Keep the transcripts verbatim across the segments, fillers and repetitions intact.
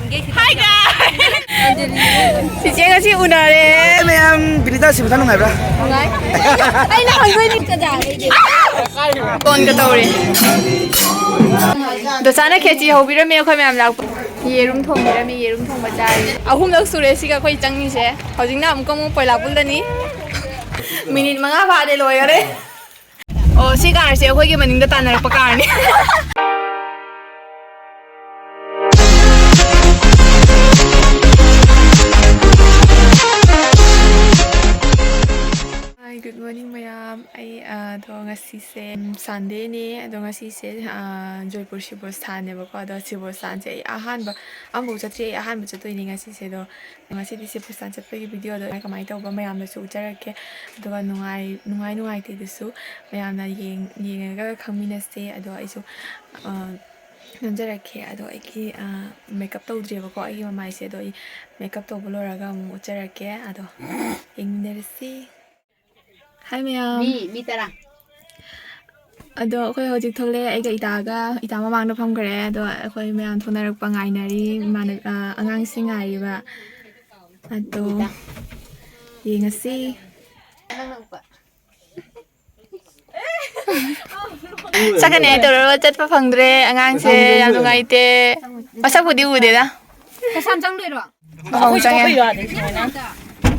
Hi guys! ꯆꯤꯆꯦ ꯉꯁꯤ ꯎꯅꯔꯦ꯫ ꯃꯌꯥꯝ ꯕꯤꯅꯤꯇꯥ ꯁꯤꯕꯗ ꯅꯨꯡꯉꯥꯏꯕ꯭ꯔꯥ? ꯅꯨꯡꯉꯥꯏ꯫ ꯑꯩꯅ ꯍꯪꯗꯣꯏꯅꯤ ꯀꯖꯥ꯫ ꯀꯣꯟꯒ ꯇꯧꯔꯦ꯫ ꯗꯣꯁꯥꯅ ꯈꯦꯆꯤ ꯍꯧꯕꯤꯔꯝꯃꯦ ꯑꯩꯈꯣꯏ ꯃꯌꯥꯝ ꯂꯥꯛꯄ꯫ ꯌꯦꯔꯨꯝ ꯊꯣꯡꯕꯤꯔꯝꯃꯦ, ꯌꯦꯔꯨꯝ ꯊꯣꯡꯕ ꯆꯥꯔꯤ꯫ ꯑꯍꯨꯝꯂꯛ ꯁꯨꯔꯦ ꯁꯤꯒ ꯑꯩꯈꯣꯏ ꯆꯪꯉꯤꯁꯦ꯫ ꯍꯧꯖꯤꯛꯅ ꯑꯃꯨꯛꯀ ꯑꯃꯨꯛ ꯄꯣꯏꯂꯥ ꯄꯨꯜꯗꯅꯤ꯫ ꯃꯤꯅꯤꯠ ꯃꯉꯥ ꯐꯥꯗꯦ ꯂꯣꯏꯈꯔꯦ꯫ ꯑꯣ, ꯁꯤ ꯀꯥꯔꯁꯦ ꯑꯩꯈꯣꯏꯒꯤ ꯃꯅꯤꯡꯗ ꯇꯥꯟꯅꯔꯛꯄ ꯀꯥꯔꯅꯤ꯫ Hi, good morning ꯃꯌꯥꯝ꯫ ꯑꯩ, ꯑ, ꯑꯗꯣ ꯉꯁꯤꯁꯦ, ꯎꯝ, Sundayꯅꯦ꯫ ꯑꯗꯣ ꯉꯁꯤꯁꯦ, ꯑ, ꯖꯣꯏꯄꯨꯔ ꯁꯤꯕꯣꯁꯊꯥꯟꯅꯦꯕꯀꯣ꯫ ꯑꯗꯣ ꯁꯤꯕꯣꯁꯊꯥꯟꯁꯦ ꯑꯩ ꯑꯍꯥꯟꯕ, ꯑꯃꯐꯥꯎ ꯆꯠꯇ꯭ꯔꯤ꯫ ꯑꯩ ꯑꯍꯥꯟꯕ ꯆꯠꯇꯣꯏꯅꯦ ꯉꯁꯤꯁꯦ꯫ ꯑꯗꯣ ꯉꯁꯤꯗꯤ ꯁꯤꯕꯣꯁꯊꯥꯟ ꯆꯠꯄꯒꯤ videoꯗꯣ ꯀꯃꯥꯏ ꯀꯃꯥꯏꯅ ꯇꯧꯕ ꯃꯌꯥꯝꯗꯁꯨ ꯎꯠꯆꯔꯛꯀꯦ꯫ ꯑꯗꯨꯒ ꯅꯨꯡꯉꯥꯏ-, ꯅꯨꯡꯉꯥꯏ ꯅꯨꯡꯉꯥꯏꯇꯦꯗꯨꯁꯨ ꯃꯌꯥꯝꯅ ꯌꯦꯡ-, ꯌꯦꯡꯉꯒ ꯈꯪꯃꯤꯟꯅꯁꯦ꯫ ꯑꯗꯣ ꯑꯩꯁꯨ, ꯑ, ꯅꯝꯖꯔꯛꯀꯦ꯫ ꯑꯗꯣ ꯑꯩꯒꯤ, ꯑ, makeup ꯇꯧꯗ꯭ꯔꯤꯕꯀꯣ ꯑꯩꯒꯤ ꯃꯃꯥꯏꯁꯦ꯫ ꯑꯗꯣ ꯑꯩ makeup ꯇꯧꯕ ꯂꯣꯏꯔꯒ ꯑꯃꯨꯛ ꯎꯠꯆꯔꯛꯀꯦ꯫ ꯑꯗꯣ ꯌꯦꯡꯃꯤꯟꯅꯔꯁꯤ꯫ Hi ꯃꯌꯥꯝ꯫ ꯃꯤ, ꯃꯤ ꯇꯔꯥ꯫ ꯑꯗꯣ ꯑꯩꯈꯣꯏ ꯍꯧꯖꯤꯛ ꯊꯣꯛꯂꯛꯑꯦ꯫ ꯑꯩꯒ ꯏꯇꯥꯒ, ꯏꯇꯥ ꯃꯃꯥꯡꯗ ꯐꯝꯈ꯭ꯔꯦ꯫ ꯑꯗꯣ ꯑꯩꯈꯣꯏ ꯃꯌꯥꯝ ꯊꯣꯛꯅꯔꯛꯄ ꯉꯥꯏꯅꯔꯤ꯫ ꯏꯃꯥꯟꯅ-, ꯑ, ꯑꯉꯥꯡꯁꯤꯡ ꯉꯥꯏꯔꯤꯕ꯫ ꯑꯗꯣ ꯏꯇꯥ꯫ ꯌꯦꯡꯉꯁꯤ꯫ ꯅꯪꯅ ꯎꯕ꯫ ꯆꯠꯀꯅꯤ ꯍꯥꯏ ꯇꯧꯔꯒ ꯆꯠꯄ ꯐꯪꯗ꯭ꯔꯦ꯫ ꯑꯉꯥꯡꯁꯦ ꯌꯥꯝ ꯅꯨꯡꯉꯥꯏꯇꯦ꯫ ꯃꯁꯛꯄꯨꯗꯤ ꯎꯗꯦꯗ꯫ ꯀꯩꯁꯥꯝ ꯆꯪꯗꯣꯏꯔꯣ? ꯑꯍꯨꯝ ꯆꯪꯉꯦ꯫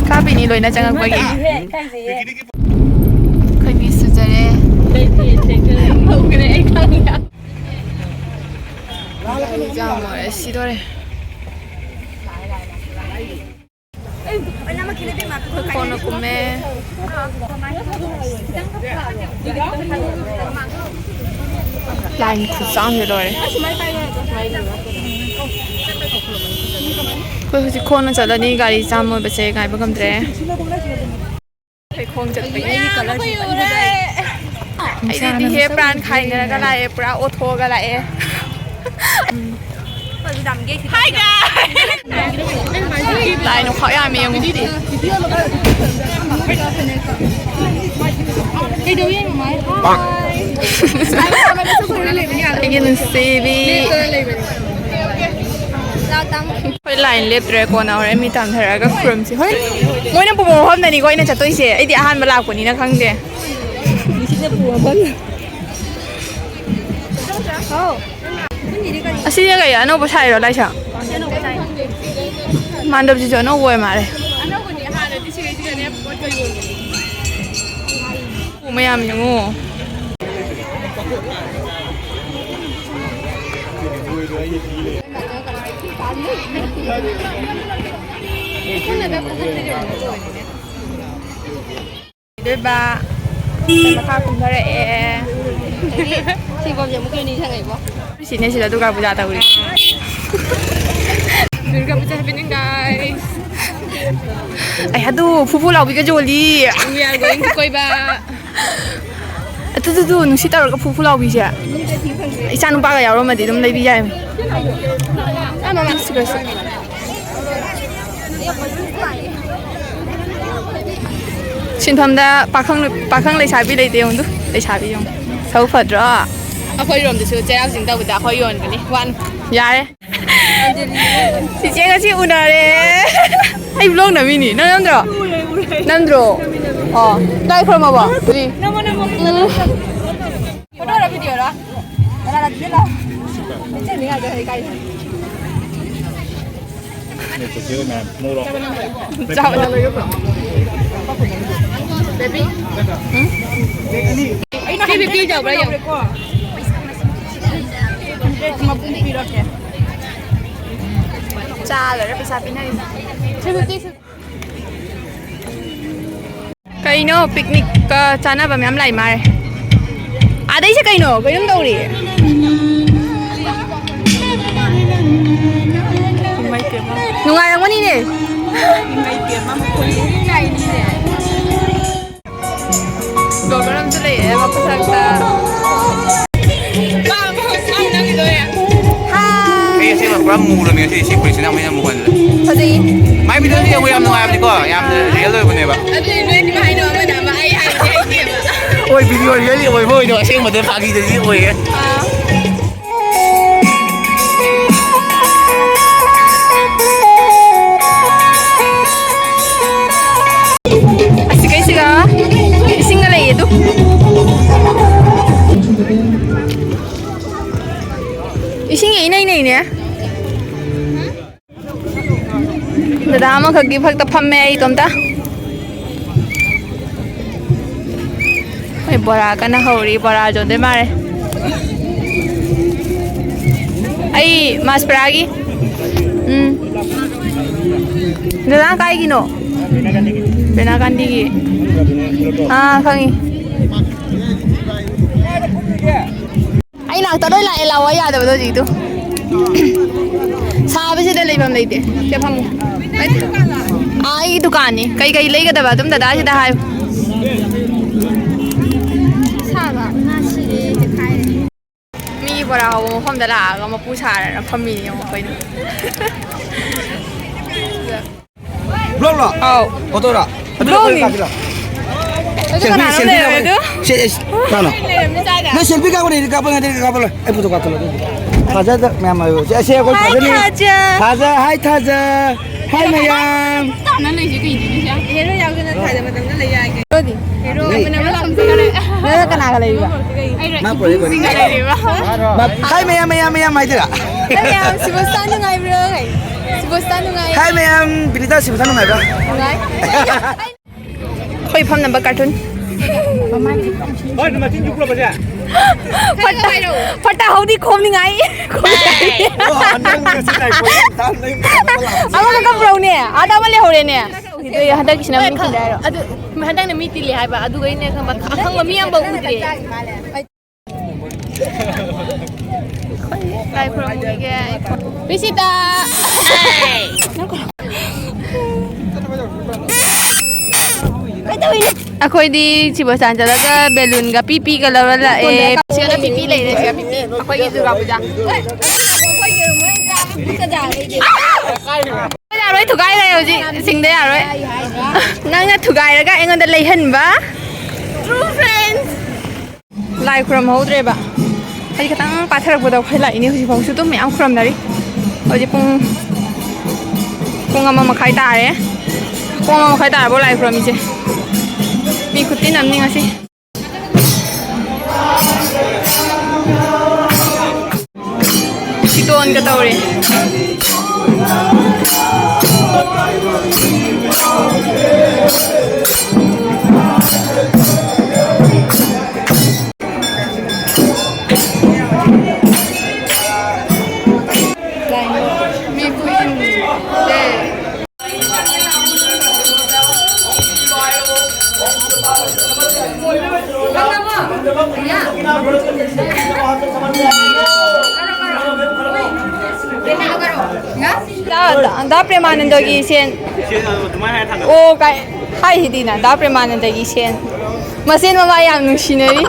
ꯀꯥꯞꯄꯤꯅꯤ ꯂꯣꯏꯅ ꯆꯪꯉꯛꯄꯒꯤ꯫ ꯑꯩꯈꯣꯏ ꯃꯤ ꯁꯨꯖꯔꯦ꯫ ꯍꯧꯈ꯭ꯔꯦ, ꯑꯩ ꯈꯪꯉꯦ꯫ ꯒꯥꯔꯤ ꯖꯥꯝ ꯑꯣꯏꯔꯦ, ꯁꯤꯗꯣꯔꯦ꯫ ꯈꯣꯡꯅ ꯀꯨꯝꯃꯦ꯫ Line ꯈꯨꯁꯥꯡꯁꯦ ꯂꯣꯏꯔꯦ꯫ ꯑꯩꯈꯣꯏ ꯍꯧꯖꯤꯛ ꯈꯣꯡꯅ ꯆꯠꯂꯅꯤ, ꯒꯥꯔꯤ ꯖꯥꯝ ꯑꯣꯏꯕꯁꯦ ꯉꯥꯏꯕ ꯉꯝꯗ꯭ꯔꯦ꯫ ꯑꯩꯈꯣꯏ ꯈꯣꯡ ꯆꯠꯄꯒꯤ ꯑꯩꯒꯤ colourꯁꯤ ꯐꯖꯅ ꯐꯖꯩ꯫ ꯑꯩꯗꯤ ꯗꯤꯍꯦ ꯄ꯭ꯔꯥꯟ ꯈꯥꯏꯅꯔꯒ ꯂꯥꯛꯑꯦ, ꯄꯨꯔꯥ ꯑꯣꯊꯣꯛꯑꯒ ꯂꯥꯛꯑꯦ꯫ Hi guys! ꯂꯥꯏ ꯅꯣꯡꯐꯥꯛ ꯌꯥꯝꯃꯤ ꯌꯦꯡꯉꯨ꯫ ꯀꯩꯗꯧ ꯌꯦꯡꯉꯨ ꯃꯥꯏ? ꯑꯩꯒꯤ ꯅꯨꯡꯁꯤꯕꯤ꯫ ꯑꯩꯈꯣꯏ ꯂꯥꯏꯟ ꯂꯦꯞꯇ꯭ꯔꯦ, ꯀꯣꯟꯅ ꯍꯣꯔꯦꯟ ꯃꯤ ꯇꯝꯊꯔꯛꯑꯒ ꯈꯨꯔꯨꯝꯁꯤ꯫ ꯍꯣꯏ, ꯃꯣꯏꯅ ꯄꯨꯕ ꯃꯐꯝꯗꯅꯤꯀꯣ ꯑꯩꯅ ꯆꯠꯇꯣꯏꯁꯦ, ꯑꯩꯗꯤ ꯑꯍꯥꯟꯕ ꯂꯥꯛꯄꯅꯤꯅ ꯈꯪꯗꯦ꯫ ꯁꯤꯅ ꯄꯨꯕ ꯃꯐꯝ꯫ ꯑꯁꯤꯁꯦ ꯀꯩ ꯑꯅꯧꯕ ꯁꯥꯏꯔꯣ ꯂꯥꯏꯁꯥ? ꯃꯥꯟꯗꯕꯁꯤꯁꯨ ꯑꯅꯧꯕ ꯑꯣꯏ ꯃꯥꯜꯂꯦ꯫ ꯃꯌꯥꯝ ꯌꯦꯡꯉꯣ꯫ ꯏꯕꯦꯝꯃ, ꯃꯈꯥ ꯀꯨꯝꯊꯔꯛꯑꯦ꯫ ꯁꯤ ꯀꯣꯟꯁꯦ ꯑꯃꯨꯛ ꯀꯩ ꯅꯤꯡꯁꯤꯡꯉꯛꯏꯕꯣ? ꯁꯤꯅꯦ ꯁꯤꯗ ꯗꯨꯔꯒꯥ ꯄꯨꯖꯥ ꯇꯧꯔꯤ꯫ Durga Puja happening, guys. ꯑꯩ ꯑꯗꯨ ꯐꯨꯐꯨ ꯂꯥꯎꯕꯤꯒ ꯌꯣꯜꯂꯤ꯫ We are going to ꯀꯣꯏꯕ꯫ ꯑꯗꯨꯗꯨꯗꯨ ꯅꯨꯡꯁꯤꯠ ꯇꯧꯔꯒ ꯐꯨ ꯐꯨ ꯂꯥꯎꯕꯤꯁꯦ꯫ ꯏꯆꯥ ꯅꯨꯄꯥꯒ ꯌꯥꯎꯔꯝꯃꯗꯤ ꯑꯗꯨꯝ ꯂꯩꯕꯤ ꯌꯥꯏ꯫ ꯑꯥ, ꯃꯃꯥ꯫ ꯁꯤꯟꯐꯝꯗ ꯄꯥꯈꯪ, ꯄꯥꯈꯪ ꯂꯩꯁꯥꯕꯤ ꯂꯩꯇꯦ ꯌꯦꯡꯉꯨꯗꯨ꯫ ꯂꯩꯁꯥꯕꯤ ꯌꯦꯡꯉꯨ꯫ ꯁꯧ ꯐꯗ꯭ꯔꯣ? ꯑꯩꯈꯣꯏꯔꯣꯝꯗꯁꯨ ꯆꯩꯔꯥꯎ ꯆꯤꯡ ꯇꯧꯕꯗ ꯑꯩꯈꯣꯏ ꯌꯣꯟꯒꯅꯤ꯫ ꯋꯥꯟ꯫ ꯌꯥꯔꯦ꯫ ꯆꯤꯆꯦ ꯉꯁꯤ ꯎꯅꯔꯦ꯫ ꯑꯩ vlog ꯅꯝꯃꯤꯅꯤ꯫ ꯅꯪ ꯅꯝꯗ꯭ꯔꯣ? ꯅꯝꯗ꯭ꯔꯣ? ꯑꯣ꯫ ꯂꯥꯏ ꯈꯨꯔꯨꯝꯃꯕꯣ? ꯎꯝ꯫ ꯐꯣꯇꯣꯔꯣ, ꯚꯤꯗꯤꯑꯣꯔꯣ? ꯆꯥꯎ꯫ ꯕꯦꯕꯤ꯫ ꯎꯝ? ꯁꯤ ꯕꯦꯕꯤ ꯆꯥꯎꯕ꯭ꯔꯥ ꯌꯦꯡꯉꯨ꯫ ꯆꯥ ꯂꯣꯏꯔ ꯄꯩꯁꯥ ꯄꯤꯅꯔꯤꯁꯦ꯫ ꯀꯩꯅꯣ, ꯄꯤꯛꯅꯤꯛꯀ ꯆꯥꯅꯕ ꯃꯌꯥꯝ ꯂꯥꯛꯏ ꯃꯥꯜꯂꯦ꯫ ꯑꯥꯗꯩꯁꯦ ꯀꯩꯅꯣ, ꯀꯩꯅꯣꯝ ꯇꯧꯔꯤ꯫ ꯅꯨꯡꯉꯥꯏꯔꯝꯒꯅꯤꯅꯦ꯫ ꯕ꯭ꯂꯣꯒꯔ ꯑꯃꯁꯨ ꯂꯩꯌꯦ ꯃꯈꯨꯠ ꯊꯥꯡꯒꯠꯇ꯫ ꯃꯥ ꯑꯃ ꯁꯥꯎ ꯅꯪꯒꯤꯗꯣ ꯌꯥ꯫ ꯑꯩ ꯑꯁꯦꯡꯕ ꯄꯨꯔꯥ ꯃꯨꯔꯝꯃꯦ ꯉꯁꯤ, ꯁꯤ ꯐꯨꯔꯤꯠꯁꯤꯅ ꯑꯃꯨꯛ ꯍꯦꯟꯅ ꯃꯨꯍꯜꯂꯦ꯫ ꯐꯖꯩꯌꯦ꯫ ꯃꯥꯏ ꯚꯤꯗꯤꯑꯣꯗꯤ ꯌꯦꯡꯕ ꯌꯥꯝ ꯅꯨꯡꯉꯥꯏꯕꯅꯤꯀꯣ, ꯌꯥꯝꯅ ꯔꯤꯌꯦꯜ ꯑꯣꯏꯕꯅꯦꯕ꯫ ꯑꯗꯨꯗꯤ ꯅꯣꯏ ꯑꯅꯤꯃꯛ ꯍꯥꯏꯅꯧ, ꯑꯃꯅ ꯑꯃ, ꯑꯩ ꯍꯥꯏꯕꯗꯤ ꯍꯩꯇꯦꯕ꯫ ꯍꯣꯏ, ꯚꯤꯗꯤꯑꯣ ꯔꯤꯌꯦꯜꯂꯤ ꯑꯣꯏꯕ ꯑꯣꯏꯗꯣ ꯑꯁꯦꯡꯕꯗ ꯐꯥꯒꯤꯗꯗꯤ ꯑꯣꯏꯌꯦ꯫ ꯑꯥ꯫ ꯗꯥ ꯑꯃꯈꯛꯀꯤ ꯐꯛꯇ ꯐꯝꯃꯦ ꯑꯩ ꯏꯇꯣꯝꯇ꯫ ꯑꯩꯈꯣꯏ ꯕꯣꯔꯥ ꯀꯟꯅ ꯍꯧꯔꯤ, ꯕꯣꯔꯥ ꯌꯣꯟꯗꯣꯏ ꯃꯥꯜꯂꯦ꯫ ꯑꯩ ꯃꯥꯁꯄꯔꯥꯒꯤ꯫ ꯎꯝ꯫ ꯗꯗꯥ ꯀꯥꯏꯒꯤꯅꯣ? ꯕꯦꯅꯥ ꯒꯥꯟꯙꯤꯒꯤ꯫ ꯑꯥ, ꯈꯪꯉꯤ꯫ ꯑꯩ ꯅꯥꯛꯇ ꯂꯣꯏ ꯂꯥꯛꯑꯦ, ꯂꯥꯛꯑꯣ ꯌꯥꯗꯕꯗꯣ ꯍꯧꯖꯤꯛꯇꯣ꯫ ꯁꯥꯕꯁꯤꯗ ꯂꯩꯐꯝ ꯂꯩꯇꯦ꯫ ꯁꯦ ꯐꯝꯃꯨ꯫ ꯑꯥ, ꯑꯩꯒꯤ ꯗꯨꯀꯥꯟꯅꯤ꯫ ꯀꯩ ꯀꯩ ꯂꯩꯒꯗꯕ ꯑꯗꯨꯝ ꯗꯗꯥꯁꯤꯗ ꯍꯥꯏꯌꯨ꯫ ꯃꯤꯒꯤ ꯕꯣꯔꯥ ꯍꯧꯕ ꯃꯐꯝꯗ ꯂꯥꯛꯑꯒ ꯃꯄꯨ ꯁꯥꯔꯅ ꯐꯝꯃꯤꯅꯦ ꯌꯦꯡꯉꯣ ꯑꯩꯈꯣꯏꯅ꯫ ꯕ꯭ꯂꯣꯛꯂꯣ? ꯑꯧ꯫ ꯐꯣꯇꯣꯔꯣ? ꯑꯗꯨ ꯕ꯭ꯂꯣꯛꯅꯤ꯫ ꯑꯩꯈꯣꯏ ꯀꯥꯞꯁꯤꯔꯣ? ꯑꯗꯨ ꯁꯦꯜꯐꯤ, ꯀꯅꯥꯅꯣ ꯁꯦꯜꯐꯤ ꯂꯩꯔꯝꯃꯦ ꯀꯥꯞꯄꯅꯤ꯫ ꯑꯗꯨ? ꯁꯦ, ꯑꯦꯁ, ꯀꯅꯥꯅꯣ? ꯅꯣꯏ ꯁꯦꯜꯐꯤ ꯀꯥꯞꯄꯅꯤ, ꯀꯥꯞꯄ ꯉꯥꯏꯗꯦ, ꯀꯥꯞꯄ ꯂꯣꯏ꯫ ꯑꯩ ꯐꯣꯇꯣ ꯀꯥꯞꯊꯣꯛꯂꯛꯑꯣ ꯑꯗꯨꯗꯤ꯫ ꯊꯥꯖꯗ ꯃꯌꯥꯝ ꯍꯥꯏꯌꯣ꯫ ꯁꯦ, ꯑꯁꯦ ꯑꯩꯈꯣꯏ ꯍꯥꯏ, ꯊꯥꯖꯅꯤ꯫ ꯊꯥꯖ꯫ ꯊꯥꯖ, ꯍꯥꯏ ꯊꯥꯖ꯫ ꯍꯥꯏ ꯃꯌꯥꯝ꯫ ꯇꯥꯅ ꯂꯩꯁꯦ ꯀꯩꯅꯣ ꯁꯤꯁꯦ? ꯍꯦꯔꯣ ꯌꯥꯎꯗꯅ ꯊꯥꯖ ꯃꯇꯝꯗ ꯂꯩ ꯌꯥꯒꯦ꯫ ꯍꯦꯔꯣ ꯅꯪ ꯀꯅꯥꯒ ꯂꯩꯔꯤꯕ? ꯑꯩ ꯃꯥ ꯄꯨꯔꯛꯏ, ꯄꯨꯔꯛꯏ꯫ ꯏꯕꯨꯡꯁꯤꯡꯒ ꯂꯩꯔꯤꯕ꯫ ꯃꯥ, ꯍꯥꯏ ꯃꯌꯥꯝ, ꯃꯌꯥꯝ, ꯃꯌꯥꯝ ꯍꯥꯏꯗꯣꯏꯔꯥ? ꯍꯥꯏ ꯃꯌꯥꯝ, ꯁꯤꯕꯣꯁꯇꯥ ꯅꯨꯡꯉꯥꯏꯕ꯭ꯔꯣ? ꯁꯤꯕꯣꯁꯇꯥ ꯅꯨꯡꯉꯥꯏ꯫ ꯍꯥꯏ ꯃꯌꯥꯝ, ꯕꯤꯅꯤꯇꯥ ꯁꯤꯕꯣꯁꯇꯥ ꯅꯨꯡꯉꯥꯏꯕ꯭ꯔꯥ? ꯅꯨꯡꯉꯥꯏ꯫ ꯑꯩꯈꯣꯏ ꯐꯝꯅꯕ ꯀꯥꯔꯇꯨꯟ꯫ ꯐꯠꯇ ꯍꯥꯎꯗꯤ ꯈꯣꯝꯅꯤꯡꯉꯥꯏ꯫ ꯑꯣ, ꯅꯪ ꯉꯁꯤ ꯂꯥꯏ ꯈꯣꯏꯔꯝ ꯇꯥ ꯅꯪ ꯑꯃꯈꯛ ꯄꯨꯔꯛꯎꯅꯦ꯫ ꯑꯥꯗ ꯑꯃ ꯂꯩꯍꯧꯔꯦꯅꯦ꯫ ꯍꯟꯗꯛꯀꯤꯁꯤꯅ ꯃꯤ ꯇꯤꯜꯂꯦ ꯍꯥꯏꯔꯣ? ꯑꯗꯨ ꯍꯟꯗꯛꯅ ꯃꯤ ꯇꯤꯜꯂꯦ ꯍꯥꯏꯕ꯫ ꯑꯗꯨꯒ ꯑꯩꯅ ꯈꯪꯕ ꯑꯈꯪꯕ ꯃꯤ ꯑꯃꯐꯥꯎ ꯎꯗ꯭ꯔꯤ꯫ ꯂꯥꯏ ꯈꯨꯔꯨꯝꯈꯤꯒꯦ꯫ ꯔꯤꯁꯤꯇꯥ! ꯑꯩꯈꯣꯏꯗꯤ ꯁꯤꯕꯣꯁꯇꯥꯟ ꯆꯠꯂꯒ ꯕꯦꯂꯨꯟꯒ ꯄꯤꯄꯤꯒ ꯂꯧꯔ ꯂꯥꯛꯑꯦ꯫ ꯁꯤꯗ ꯄꯤꯄꯤ ꯂꯩꯔꯦ, ꯁꯤꯗ ꯄꯤꯄꯤ꯫ ꯑꯩꯈꯣꯏꯒꯤ ꯗꯨꯔꯒꯥ ꯄꯨꯖꯥ꯫ ꯌꯥꯔꯣꯏ, ꯊꯨꯒꯥꯏꯔꯦ ꯍꯧꯖꯤꯛ꯫ ꯁꯤꯡꯗ ꯌꯥꯔꯣꯏ꯫ ꯅꯪꯅ ꯊꯨꯒꯥꯏꯔꯒ ꯑꯩꯉꯣꯟꯗ ꯂꯩꯍꯟꯕ꯫ True friends꯫ ꯂꯥꯏ ꯈꯨꯔꯨꯝꯍꯧꯗ꯭ꯔꯦꯕ꯫ ꯑꯩ ꯈꯤꯇꯪ ꯄꯥꯊꯔꯛꯄꯗ ꯑꯩꯈꯣꯏ ꯂꯥꯛꯏꯅꯦ꯫ ꯍꯧꯖꯤꯛꯐꯥꯎꯁꯨ ꯑꯗꯨꯝ ꯃꯌꯥꯝ ꯈꯨꯔꯝꯅꯔꯤ꯫ ꯍꯧꯖꯤꯛ ꯄꯨꯡ, ꯄꯨꯡ ꯑꯃ ꯃꯈꯥꯏ ꯇꯥꯔꯦ꯫ ꯄꯨꯡ ꯑꯃ ꯃꯈꯥꯏ ꯇꯥꯔꯕꯣ ꯂꯥꯏ ꯈꯨꯔꯝꯃꯤꯁꯦ? ꯃꯤ ꯈꯨꯇꯤꯟ ꯑꯃꯅꯤ ꯉꯁꯤ꯫ ꯁꯤꯇꯣꯟꯒ ꯇꯧꯔꯦ꯫ ꯗꯥ, ꯗꯥ, ꯗꯥ ꯄ꯭ꯔꯦꯃꯥꯅꯟꯗꯒꯤ ꯁꯦꯟ꯫ ꯁꯦꯟ ꯑꯗꯨꯃꯥꯏꯅ ꯍꯥꯏꯔ ꯊꯥꯡꯒꯠꯂꯣ꯫ ꯑꯣ, ꯀꯥꯏ, ꯍꯥꯏꯁꯤꯗꯤꯅ, ꯗꯥ ꯄ꯭ꯔꯦꯃꯥꯅꯟꯗꯒꯤ ꯁꯦꯟ꯫ ꯃꯁꯦꯟ ꯃꯃꯥ ꯌꯥꯝ ꯅꯨꯡꯁꯤꯅꯔꯤ꯫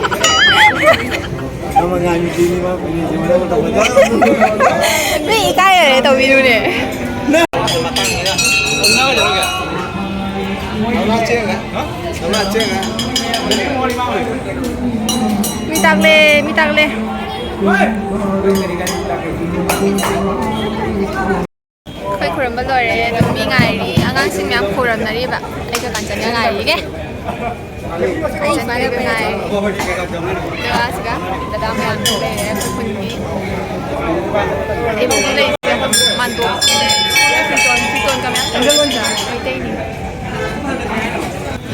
ꯃꯤ ꯏꯀꯥꯏꯔꯦ, ꯇꯧꯕꯤꯔꯨꯅꯦ꯫ ꯃꯤ ꯇꯥꯛꯂꯦ, ꯃꯤ ꯇꯥꯛꯂꯦ꯫ ꯑꯩꯈꯣꯏ ꯈꯨꯔꯨꯝꯕ ꯂꯣꯏꯔꯦ, ꯑꯗꯨꯝ ꯃꯤ ꯉꯥꯏꯔꯤ꯫ ꯑꯉꯥꯡꯁꯤꯡ ꯃꯌꯥꯝ ꯈꯨꯔꯨꯝꯅꯔꯤꯕ, ꯑꯩꯒ ꯀꯥꯟꯆꯟꯒ ꯉꯥꯏꯔꯤꯒꯦ꯫ ꯑꯩ ꯁꯨꯃꯥꯏꯅ ꯉꯥꯏꯔꯤ꯫ ꯑꯗꯨꯒ ꯁꯤꯒ ꯗꯗꯥ ꯃꯌꯥꯝꯁꯨ ꯂꯩꯔꯦ, ꯑꯩꯈꯣꯏ ꯈꯨꯟꯒꯤ꯫ ꯏꯃꯨꯡꯗ ꯂꯩꯔꯤꯁꯦ ꯃꯥꯟꯗꯣꯞ, ꯐꯤꯇꯣꯟ, ꯐꯤꯇꯣꯟꯒ ꯃꯌꯥꯝ ꯇꯧꯔꯦ꯫ ꯃꯩꯇꯩꯅꯤ꯫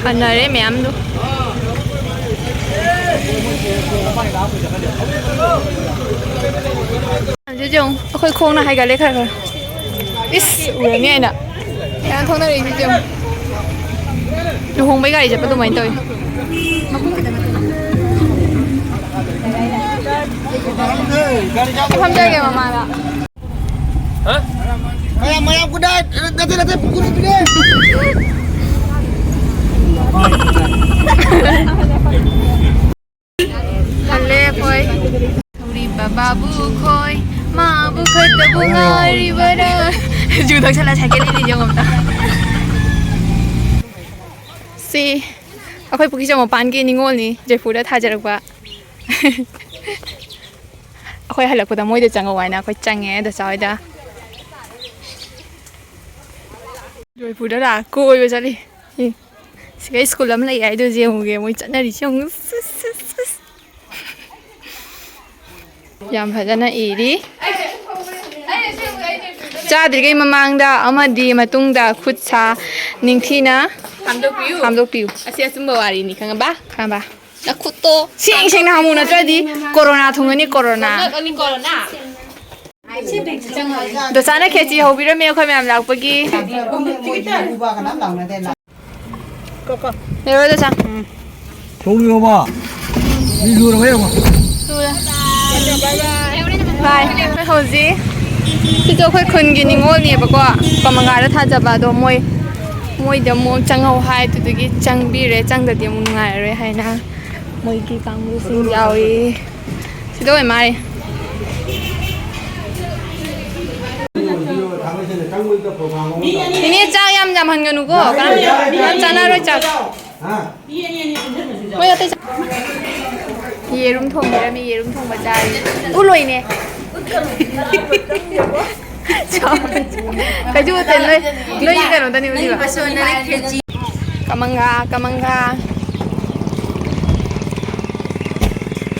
ꯍꯟꯅꯔꯦ ꯃꯌꯥꯝꯗꯨ꯫ ꯍꯧꯖꯤꯛ ꯌꯦꯡꯉꯨ, ꯑꯩꯈꯣꯏ ꯈꯣꯡꯅ ꯍꯥꯏꯒꯠꯂꯦ ꯈꯔ ꯈꯔ꯫ ꯏꯁ, ꯎꯔꯅꯤ ꯍꯥꯏꯅ꯫ ꯃꯌꯥꯝ ꯊꯣꯛꯅꯔꯛꯏꯁꯤ ꯌꯦꯡꯉꯨ꯫ ꯂꯨꯍꯣꯡꯕꯩ ꯒꯥꯔꯤ ꯆꯠꯄ ꯑꯗꯨꯃꯥꯏꯅ ꯇꯧꯋꯤ꯫ ꯑꯩ ꯐꯝꯖꯒꯦ ꯃꯃꯥꯗ꯫ ꯃꯌꯥꯝ, ꯃꯌꯥꯝ, good night꯫ ꯅꯠꯇꯦ, ꯅꯠꯇꯦ, good evening꯫ ꯍꯜꯂꯦ ꯑꯩꯈꯣꯏ꯫ ꯍꯧꯔꯤꯕ ꯕꯥꯕꯨ ꯈꯣꯏ, ꯃꯥꯕꯨ ꯈꯛꯇꯕꯨ ꯉꯥꯏꯔꯤꯕꯔꯥ? ꯖꯨ ꯊꯛꯆꯜꯂ ꯁꯥꯏꯀꯜ ꯏꯜꯂꯤ ꯌꯦꯡꯉꯣ ꯑꯝꯇ꯫ ꯁꯤ ꯑꯩꯈꯣꯏ ꯄꯨꯈ꯭ꯔꯤꯆꯧ ꯃꯄꯥꯟꯒꯤ ꯅꯤꯉꯣꯜꯅꯤ, ꯖꯣꯏꯄꯨꯔꯗ ꯊꯥꯖꯔꯛꯄ꯫ ꯑꯩꯈꯣꯏ ꯍꯜꯂꯛꯄꯗ ꯃꯣꯏꯗ ꯆꯪꯉꯧ ꯍꯥꯏꯅ ꯑꯩꯈꯣꯏ ꯆꯪꯉꯦ ꯗꯁꯥ ꯍꯣꯏꯗ꯫ ꯖꯣꯏꯄꯨꯔꯗ ꯂꯥꯛꯑ ꯀꯣꯏꯕ ꯆꯠꯂꯤ꯫ ꯁꯤꯒ ꯁ꯭ꯀꯨꯜ ꯑꯃ ꯂꯩ ꯍꯥꯏꯗꯨ ꯌꯦꯡꯉꯨꯒꯦ, ꯃꯣꯏ ꯆꯠꯅꯔꯤꯁꯤ ꯌꯦꯡꯉꯨ꯫ ꯁꯤꯁ, ꯁꯤꯁ, ꯁꯤꯁ꯫ ꯌꯥꯝ ꯐꯖꯅ ꯏꯔꯤ꯫ ꯆꯥꯗ꯭ꯔꯤꯉꯩ ꯃꯃꯥꯡꯗ ꯑꯃꯗꯤ ꯃꯇꯨꯡꯗ ꯈꯨꯠ ꯁꯥ ꯅꯤꯡꯊꯤꯅ ꯍꯥꯝꯗꯣꯛꯄꯤꯌꯨ꯫ ꯍꯥꯝꯗꯣꯛꯄꯤꯌꯨ꯫ ꯑꯁꯤ ꯑꯆꯨꯝꯕ ꯋꯥꯔꯤꯅꯤ, ꯈꯪꯉꯕ? ꯈꯪꯉꯕ? ꯅꯈꯨꯠꯇꯣ ꯁꯦꯡ ꯁꯦꯡꯅ ꯍꯥꯝꯃꯨ, ꯅꯠꯇ꯭ꯔꯗꯤ ꯀꯣꯔꯣꯅꯥ ꯊꯨꯡꯉꯅꯤ, ꯀꯣꯔꯣꯅꯥ꯫ ꯅꯪ ꯑꯅꯤ ꯀꯣꯔꯣꯅꯥ? ꯗꯣꯁꯥꯅ ꯈꯦꯆꯤ ꯍꯧꯕꯤꯔꯝꯃꯦ ꯑꯩꯈꯣꯏ ꯃꯌꯥꯝ ꯂꯥꯛꯄꯒꯤ꯫ ꯂꯩꯔꯣ ꯗꯣꯁꯥ꯫ ꯊꯣꯡꯂꯤꯔꯣꯕ? ꯃꯤ ꯁꯨꯔꯕ ꯌꯦꯡꯉꯣ꯫ ꯁꯨꯔꯦ꯫ ꯚꯥꯏ, ꯑꯩꯈꯣꯏ ꯍꯧꯖꯤꯛ ꯁꯤꯁꯨ ꯑꯩꯈꯣꯏ ꯈꯨꯟꯒꯤ ꯅꯤꯉꯣꯜꯅꯦꯕꯀꯣ, ꯀꯃꯪꯒꯥꯗ ꯊꯥꯖꯕ꯫ ꯑꯗꯣ ꯃꯣꯏ, ꯃꯣꯏꯗ ꯑꯃꯨꯛ ꯆꯪꯍꯧ ꯍꯥꯏ, ꯑꯗꯨꯗꯨꯒꯤ ꯆꯪꯕꯤꯔꯦ꯫ ꯆꯪꯗꯗꯤ ꯑꯃꯨꯛ ꯅꯨꯡꯉꯥꯏꯔꯔꯣꯏ ꯍꯥꯏꯅ ꯃꯣꯏꯒꯤ ꯀꯥꯡꯕꯨꯁꯤꯡ ꯌꯥꯎꯏ꯫ ꯁꯤꯗ ꯑꯣꯏ ꯃꯥꯜꯂꯦ꯫ ꯏꯅꯦ, ꯆꯥꯛ ꯌꯥꯝ ꯌꯥꯝ ꯍꯟꯒꯅꯨꯀꯣ, ꯀꯅꯥꯝ ꯌꯥꯝ ꯆꯥꯅꯔꯣꯏ ꯆꯥꯛ꯫ ꯃꯣꯏ ꯑꯇꯩ ꯆꯥꯛ-, ꯌꯦꯔꯨꯝ ꯊꯣꯡꯕꯤꯔꯝꯃꯤ, ꯌꯦꯔꯨꯝ ꯊꯣꯡꯕ ꯆꯥꯔꯤ꯫ ꯎꯠꯂꯣꯏꯅꯦ꯫ ꯀꯩꯁꯨ ꯎꯠꯇꯦ, ꯅꯣꯏ, ꯅꯣꯏꯒꯤ ꯀꯩꯅꯣꯗꯅꯤ ꯎꯠꯂꯤꯕ꯫ ꯀꯃꯪꯒꯥ, ꯀꯃꯪꯒꯥ꯫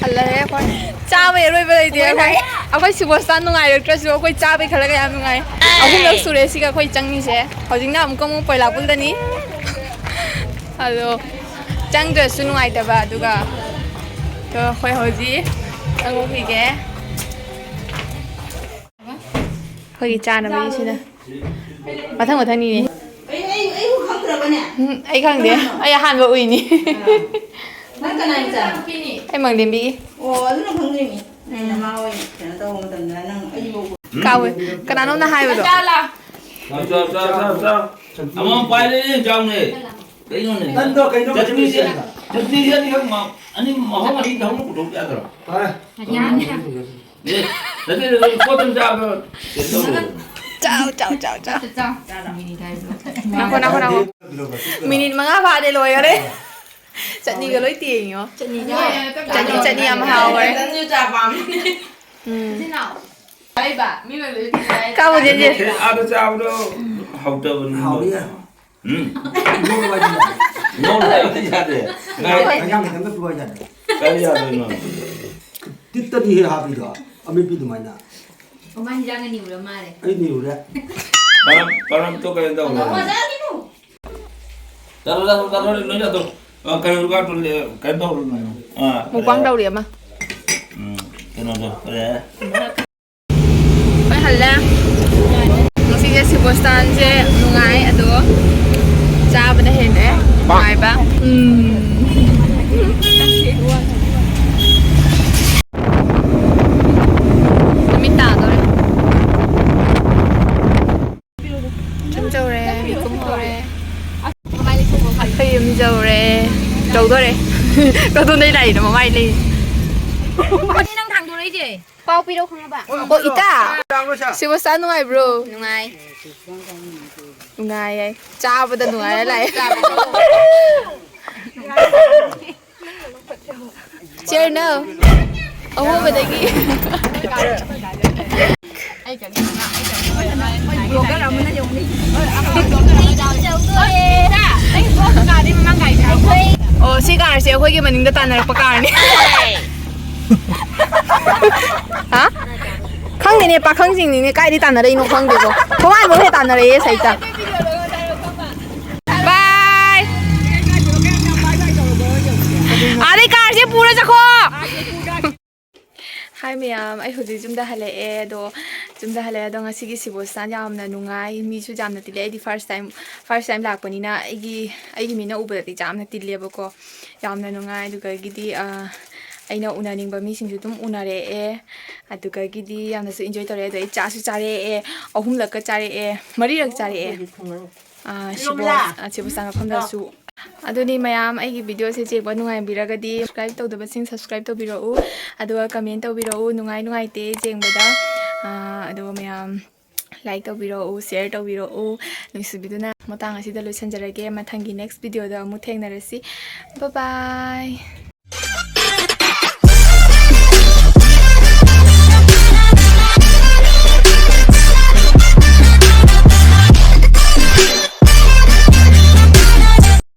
ꯍꯜꯂꯛꯑꯦ ꯑꯩꯈꯣꯏ꯫ ꯆꯥꯕꯩ ꯑꯔꯣꯏꯕ ꯂꯩꯇꯦ ꯑꯩꯈꯣꯏ꯫ ꯑꯩꯈꯣꯏ ꯁꯨꯕꯣꯁꯇꯥ ꯅꯨꯡꯉꯥꯏꯔꯛꯇ꯭ꯔꯁꯨ ꯑꯩꯈꯣꯏ ꯆꯥꯕꯩ ꯈꯜꯂꯒ ꯌꯥꯝ ꯅꯨꯡꯉꯥꯏ꯫ ꯑꯍꯨꯝꯂꯛ ꯁꯨꯔꯦ ꯁꯤꯒ ꯑꯩꯈꯣꯏ ꯆꯪꯉꯤꯁꯦ꯫ ꯍꯧꯖꯤꯛꯅ ꯑꯃꯨꯛꯀ ꯑꯃꯨꯛ ꯄꯣꯏꯂꯥꯄꯨꯜꯗꯅꯤ꯫ ꯑꯗꯣ ꯆꯪꯗ꯭ꯔꯁꯨ ꯅꯨꯡꯉꯥꯏꯇꯕ, ꯑꯗꯨꯒ ꯑꯗꯣ ꯑꯩꯈꯣꯏ ꯍꯧꯖꯤꯛ ꯆꯪꯉꯨꯈꯤꯒꯦ꯫ ꯑꯩꯈꯣꯏꯒꯤ ꯆꯥꯅꯕꯒꯤꯁꯤꯅ ꯃꯊꯪ ꯃꯊꯪꯅꯤꯅꯦ꯫ ꯑꯩ, ꯑꯩ, ꯑꯩꯕꯨ ꯈꯪꯗ꯭ꯔꯕꯅꯦ? ꯎꯝ, ꯑꯩ ꯈꯪꯗꯦ꯫ ꯀꯅꯥꯅꯣ? ꯑꯩ ꯑꯍꯥꯟꯕ ꯎꯏꯅꯤ꯫ ꯑꯥ꯫ ꯅꯪ ꯀꯅꯥꯏ ꯃꯆꯥꯅꯣ? ꯑꯩ ꯃꯥꯡꯂꯦꯝꯕꯤꯒꯤ꯫ ꯑꯣ, ꯑꯗꯨꯅ ꯈꯪꯗꯣꯏꯅꯤ꯫ ꯎꯝ꯫ ꯅꯃꯥ ꯍꯣꯏ ꯀꯩꯅꯣ ꯇꯧꯕ ꯃꯇꯝꯗ ꯅꯪ ꯑꯩꯕꯨ ꯀꯥꯎꯋꯦ꯫ ꯀꯅꯥꯅꯣꯝꯅ ꯍꯥꯏꯕꯗꯣ꯫ ꯆꯥ, ꯆꯥ, ꯆꯥ, ꯆꯥ꯫ ꯑꯃ ꯄꯥꯏꯔꯦꯅꯦ, ꯆꯥꯎꯅꯦ꯫ ꯀꯩꯅꯣꯅꯦ? ꯅꯪꯗꯣ ꯀꯩꯅꯣ ꯆꯠꯅꯤꯁꯦ, ꯀꯩꯅꯣ? ꯆꯠꯅꯤꯁꯦ ꯑꯅꯤꯈꯛ ꯃ-, ꯑꯅꯤ, ꯃꯍꯥꯎ ꯑꯅꯤ ꯊꯝꯃ ꯄꯨꯊꯣꯛ ꯌꯥꯗ꯭ꯔꯣ? ꯐꯔꯦ꯫ ꯌꯥꯅꯤ꯫ ꯑꯦ, ꯅꯠꯇꯦ, ꯅꯠꯇꯦ, ꯄꯣꯠ ꯑꯗꯨꯝ ꯆꯥꯕ꯭ꯔꯣ? ꯀꯩꯅꯣ ꯇꯧꯕ꯭ꯔꯣ? ꯆꯥꯎ, ꯆꯥꯎ, ꯆꯥꯎ, ꯆꯥꯎ꯫ ꯆꯥꯎ, ꯆꯥꯎ꯫ ꯉꯥꯏꯈꯣ, ꯉꯥꯏꯈꯣ, ꯉꯥꯏꯈꯣ꯫ ꯃꯤꯅꯤꯠ ꯃꯉꯥ ꯐꯥꯗꯦ ꯂꯣꯏꯈꯔꯦ꯫ ꯆꯠꯅꯤꯒ ꯂꯣꯏ ꯇꯦꯡꯉꯤꯉꯣ꯫ ꯆꯠꯅꯤꯒ ꯆꯠꯅꯤ, ꯆꯠꯅꯤ ꯌꯥꯝ ꯍꯥꯎꯈꯔꯦ꯫ ꯆꯠꯅꯤ ꯆꯥ ꯄꯥꯝꯃꯤ꯫ ꯎꯝ꯫ ꯏꯆꯤꯟ ꯏꯅꯥꯎ꯫ ꯀꯥꯕꯨ ꯆꯦꯟꯁꯦ꯫ ꯑꯥꯗ ꯆꯥꯕꯗꯣ ꯍꯥꯎꯇꯕꯅꯤ꯫ ꯍꯥꯎꯏꯌꯦ꯫ ꯎꯝ꯫ ꯉꯧꯔꯒ ꯍꯥꯏꯗꯤ ꯌꯥꯗꯦ꯫ ꯉꯧꯔꯒ ꯍꯥꯏꯗꯤ ꯌꯥꯗꯦ꯫ ꯉꯥꯏ-, ꯍꯤꯟꯖꯥꯡ ꯈꯤꯇꯪꯒ ꯄꯤꯔꯛꯑꯣ ꯍꯥꯏꯗꯤ ꯌꯥꯗꯦ꯫ ꯀꯔꯤ ꯌꯥꯗꯣꯏꯅꯣ? ꯇꯤꯠꯇꯗꯤ ꯍꯦꯛ ꯍꯥꯞꯄꯤꯗꯣ, ꯑꯃꯦꯠꯄꯤ ꯑꯗꯨꯃꯥꯏꯅ꯫ ꯑꯣ, ꯃꯥ ꯍꯤꯟꯖꯥꯡꯒ ꯅꯤꯔꯨꯔ ꯃꯥꯜꯂꯦ꯫ ꯑꯩ ꯅꯤꯔꯨꯔꯦ꯫ ꯄꯔꯝ-, ꯄꯔꯝꯇꯣ ꯀꯩꯅꯣ ꯇꯧꯔꯣ꯫ ꯆꯠꯂꯣ, ꯆꯠꯂꯣ, ꯆꯠꯂꯣ, ꯅꯣꯏ ꯆꯠꯂꯣ꯫ ꯑ, ꯀꯩꯅꯣ, ꯀꯩꯅꯣ ꯇꯧꯔꯣ, ꯅꯣꯏ꯫ ꯑ, ꯃꯨꯛꯕꯥꯡ ꯇꯧꯔꯤ ꯑꯃ꯫ ꯎꯝ, ꯀꯩꯅꯣꯗꯣ, ꯀꯔꯤ ꯍꯥꯏ? ꯍꯜꯂꯦ꯫ ꯉꯁꯤꯁꯦ ꯁꯤꯕꯣꯁꯇꯥꯟꯁꯦ ꯅꯨꯡꯉꯥꯏ, ꯑꯗꯣ ꯆꯥꯕꯅ ꯍꯦꯟꯅ ꯅꯨꯡꯉꯥꯏꯕ꯫ ꯎꯝ꯫ ꯅꯨꯃꯤꯠ ꯇꯥꯗꯣꯔꯦ꯫ ꯌꯨꯝ ꯌꯧꯔꯦ, ꯃꯤꯀꯨꯝ ꯍꯧꯔꯦ꯫ ꯑꯩꯈꯣꯏ ꯌꯨꯝ ꯌꯧꯔꯦ꯫ ꯌꯧꯗꯣꯔꯦ꯫ ꯀꯗꯣꯝꯗꯩ ꯂꯥꯛꯏꯅꯣ ꯃꯃꯥꯏ ꯂꯩ? ꯅꯪ ꯊꯥꯡꯗꯣꯔꯛꯏꯁꯦ꯫ ꯄꯥꯎ ꯄꯤꯔꯧ ꯈꯪꯉꯕ? ꯑꯣ, ꯏꯇꯥ꯫ ꯁꯤꯕꯣꯁꯇꯥ ꯅꯨꯡꯉꯥꯏꯕ꯭ꯔꯣ? ꯅꯨꯡꯉꯥꯏ꯫ ꯅꯨꯡꯉꯥꯏꯌꯦ꯫ ꯆꯥꯕꯗ ꯅꯨꯡꯉꯥꯏꯔ ꯂꯥꯛꯑꯦ꯫ ꯆꯤꯌꯔ ꯅꯣ꯫ ꯑꯍꯣꯕꯗꯒꯤ꯫ ꯑꯣ, ꯁꯤ ꯀꯥꯔꯁꯦ ꯑꯩꯈꯣꯏꯒꯤ ꯃꯅꯤꯡꯗ ꯇꯥꯟꯅꯔꯛꯄ ꯀꯥꯔꯅꯤ꯫ ꯍꯥ? ꯈꯪꯗꯦꯅꯦ, ꯄꯥꯈꯪꯁꯤꯡꯅꯤꯅꯦ, ꯀꯥꯏꯗꯩ ꯇꯥꯟꯅꯔꯛꯏꯅꯣ ꯈꯪꯗꯦꯀꯣ꯫ ꯊꯣꯡꯒꯥꯟꯕꯧ ꯍꯦꯛ ꯇꯥꯟꯅꯔꯛꯑꯦ ꯁꯩꯇ꯫ ꯕꯥꯏ꯫ ꯑꯥꯗꯩ ꯀꯥꯔꯁꯦ ꯄꯨꯔ ꯆꯠꯈꯣ꯫ ꯍꯥꯏ ꯃꯌꯥꯝ, ꯑꯩ ꯍꯧꯖꯤꯛ ꯌꯨꯝꯗ ꯍꯜꯂꯛꯑꯦ꯫ ꯑꯗꯣ ꯌꯨꯝꯗ ꯍꯜꯂꯛꯑꯦ, ꯑꯗꯣ ꯉꯁꯤꯒꯤ ꯁꯤꯕꯣꯁꯇꯥꯟ ꯌꯥꯝꯅ ꯅꯨꯡꯉꯥꯏ, ꯃꯤꯁꯨ ꯌꯥꯝꯅ ꯇꯤꯜꯂꯦ꯫ ꯑꯩꯗꯤ first time, first time ꯂꯥꯛꯄꯅꯤꯅ ꯑꯩꯒꯤ, ꯑꯩꯒꯤ ꯃꯤꯠꯅ ꯎꯕꯗꯗꯤ ꯌꯥꯝꯅ ꯇꯤꯜꯂꯦꯕꯀꯣ꯫ ꯌꯥꯝꯅ ꯅꯨꯡꯉꯥꯏ꯫ ꯑꯗꯨꯗꯒꯤꯗꯤ, ꯑ, ꯑꯩꯅ ꯎꯅꯅꯤꯡꯕ ꯃꯤꯁꯤꯡꯁꯨ ꯑꯗꯨꯝ ꯎꯅꯔꯛꯑꯦ꯫ ꯑꯗꯨꯗꯒꯤꯗꯤ ꯌꯥꯝꯅꯁꯨ enjoy ꯇꯧꯔꯛꯑꯦ꯫ ꯑꯗꯩ ꯆꯥꯁꯨ ꯆꯥꯔꯛꯑꯦ, ꯑꯍꯨꯝꯂꯛꯀ ꯆꯥꯔꯛꯑꯦ, ꯃꯔꯤꯔꯛ ꯆꯥꯔꯛꯑꯦ꯫ ꯑ, ꯁꯤꯕꯣ-, ꯑ, ꯁꯤꯕꯣꯁꯇꯥꯟ ꯃꯐꯝꯗꯁꯨ꯫ ꯑꯗꯨꯅꯤ ꯃꯌꯥꯝ, ꯑꯩꯒꯤ video ꯁꯦ ꯌꯦꯡꯕ ꯅꯨꯡꯉꯥꯏꯕꯤꯔꯒꯗꯤ subscribe ꯇꯧꯗꯕꯁꯤꯡ subscribe ꯇꯧꯕꯤꯔꯛꯎ, ꯑꯗꯨꯒ comment ꯇꯧꯕꯤꯔꯛꯎ, ꯅꯨꯡꯉꯥꯏ ꯅꯨꯡꯉꯥꯏꯇꯦ ꯌꯦꯡꯕꯗ꯫ ꯑ, ꯑꯗꯨꯒ ꯃꯌꯥꯝ like ꯇꯧꯕꯤꯔꯛꯎ, share ꯇꯧꯕꯤꯔꯛꯎ꯫ ꯅꯨꯡꯁꯤꯕꯤꯗꯨꯅ ꯃꯇꯥꯡ ꯑꯁꯤꯗ ꯂꯣꯏꯁꯤꯟꯖꯔꯒꯦ꯫ ꯃꯊꯪꯒꯤ next video ꯗ ꯑꯃꯨꯛ ꯊꯦꯡꯅꯔꯁꯤ꯫ Bye bye꯫